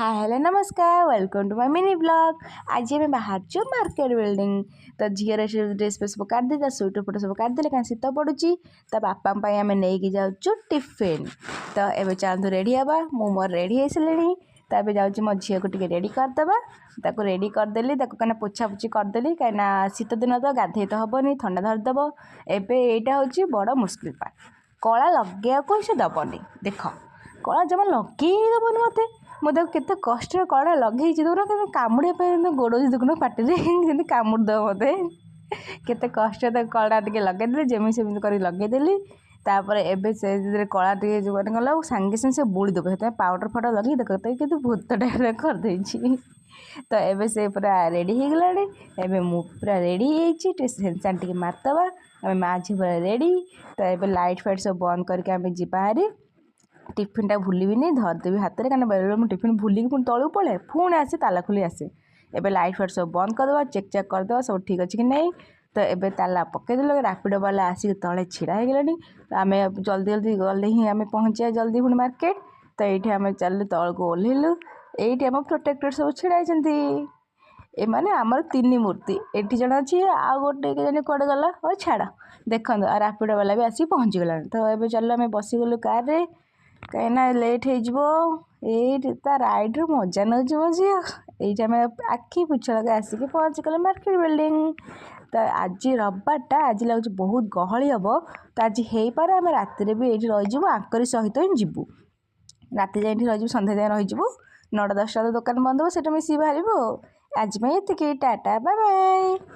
ହାଏ, hello, ନମସ୍କାର, welcome to my mini vlog। ଆଜି ଆମେ ବାହାରିଛୁ ମାର୍କେଟ ବିଲ୍ଡିଂ। ତ ଝିଅର ସେ ଡ୍ରେସ୍ ଫ୍ରେସ୍ ସବୁ କାଢ଼ିଦେଇ, ତା ସୁଇଟର ଫୁଟର ସବୁ କାଢ଼ିଦେଲେ, କାରଣ ଶୀତ ପଡ଼ୁଛି। ତା ବାପାଙ୍କ ପାଇଁ ଆମେ ନେଇକି ଯାଉଛୁ ଟିଫିନ୍। ତ ଏବେ ଚାଲନ୍ତୁ ରେଡ଼ି ହେବା। ମୁଁ ମୋର ରେଡ଼ି ହେଇସାରିଲିଣି। ତ ଏବେ ଯାଉଛି ମୋ ଝିଅକୁ ଟିକେ ରେଡ଼ି କରିଦେବା। ତାକୁ ରେଡ଼ି କରିଦେଲି ତାକୁ, କାହିଁକିନା ପୋଛାପୋଛି କରିଦେଲି, କାହିଁକିନା ଶୀତ ଦିନ ତ ଗାଧେଇ ତ ହେବନି, ଥଣ୍ଡା ଧରିଦେବ। ଏବେ ଏଇଟା ହେଉଛି ବଡ଼ ମୁସ୍କିଲ ପାର୍ଟ। କଳା ଲଗେଇବାକୁ ସେ ଦେବନି। ଦେଖ, କଳା ଜମା ଲଗେଇ ଦେବନି ମୋତେ। ମୁଁ ତାକୁ କେତେ କଷ୍ଟରେ କଳା ଲଗେଇଛି। ଦେଖୁନ, କେମିତି କାମୁଡ଼ିବା ପାଇଁ ଗୋଡ଼ଉଛି। ଦେଖୁନ, ପାଟିରେ ଯେମିତି କାମୁଡ଼ି ଦେବ ମୋତେ। କେତେ କଷ୍ଟରେ ତାକୁ କଳା ଟିକେ ଲଗେଇଦେଲି, ଯେମିତି ସେମିତି କରି ଲଗେଇଦେଲି। ତାପରେ ଏବେ ସେ ଯେତେବେଳେ କଳା ଟିକେ ଯେଉଁ ମାନେ କଲା, ସାଙ୍ଗେ ସାଙ୍ଗେ ସେ ବୋଳିଦେବ। ସେଥିପାଇଁ ପାଉଡ଼ର ଫାଉଡ଼ର ଲଗେଇକି ଦେଖ ତାକୁ କେତେ ଭୂତ ଟାଇପ୍ର କରିଦେଇଛି। ତ ଏବେ ସେ ପୁରା ରେଡ଼ି ହେଇଗଲାଣି। ଏବେ ମୁଁ ପୁରା ରେଡ଼ି ହେଇଯାଇଛି। ଟିକେ ସେନ୍ସାନ୍ ଟିକେ ମାରିଦେବା। ଆମେ ମା ଝିଅ ପୁରା ରେଡ଼ି। ତ ଏବେ ଲାଇଟ୍ ଫାଇଟ୍ ସବୁ ବନ୍ଦ କରିକି ଆମେ ଯିବା ହାରି। ଟିଫିନ୍ଟା ଭୁଲିବିନି, ଧରିଦେବି ହାତରେ, କାରଣ ବେଳେବେଳେ ମୁଁ ଟିଫିନ୍ ଭୁଲିକି ପୁଣି ତଳକୁ ପଳାଏ, ପୁଣି ଆସି ତାଲା ଖୋଲି ଆସେ। ଏବେ ଲାଇଟ୍ ଫାଇଟ୍ ସବୁ ବନ୍ଦ କରିଦେବା, ଚେକ୍ ଚାକ୍ କରିଦେବା ସବୁ ଠିକ୍ ଅଛି କି ନାହିଁ। ତ ଏବେ ତାଲା ପକାଇଦେଲୁ। ରାପିଡ଼ୋ ବାଲା ଆସିକି ତଳେ ଛିଡ଼ା ହେଇଗଲାଣି। ତ ଆମେ ଜଲ୍ଦି ଜଲ୍ଦି ଗଲେ ହିଁ ଆମେ ପହଞ୍ଚିବା ଜଲ୍ଦି ପୁଣି ମାର୍କେଟ। ତ ଏଇଠି ଆମେ ଚାଲିଲୁ, ତଳକୁ ଓହ୍ଲେଇଲୁ। ଏଇଠି ଆମ ପ୍ରୋଟେକ୍ଟର ସବୁ ଛିଡ଼ା ହେଇଛନ୍ତି। ଏମାନେ ଆମର ତିନି ମୂର୍ତ୍ତି। ଏଠି ଜଣେ ଅଛି, ଆଉ ଗୋଟେ କେଜାଣି କୁଆଡ଼େ ଗଲା। ହଉ ଛାଡ଼। ଦେଖନ୍ତୁ, ଆଉ ରାପିଡ଼ୋ ବାଲା ବି ଆସିକି ପହଞ୍ଚିଗଲାଣି। ତ ଏବେ ଚାଲିଲୁ, ଆମେ ବସିଗଲୁ କାର୍ରେ, କାହିଁକିନା ଲେଟ୍ ହେଇଯିବ। ଏଇଠି ତା ରାଇଡ଼୍ର ମଜା ନେଉଛି ମୋ ଝିଅ। ଏଇଠି ଆମେ ଆଖି ପିଛୁଳାକେ ଆସିକି ପହଞ୍ଚିଗଲେ ମାର୍କେଟ ବିଲ୍ଡିଂ। ତ ଆଜି ରବିବାରଟା, ଆଜି ଲାଗୁଛି ବହୁତ ଗହଳି ହେବ। ତ ଆଜି ହେଇପାରେ ଆମେ ରାତିରେ ବି ଏଇଠି ରହିଯିବୁ, ଆଙ୍କରି ସହିତ ହିଁ ଯିବୁ। ରାତି ଯାଏଁ ଏଠି ରହିଯିବୁ, ସନ୍ଧ୍ୟା ଯାଏଁ ରହିଯିବୁ। 9ଟା 10ଟା ଦୋକାନ ବନ୍ଦ ହେବ, ସେଇଟା ମିଶିକି ବାହାରିବୁ। ଆଉ ଆଜି ପାଇଁ ଏତିକି। Tata, bye bye.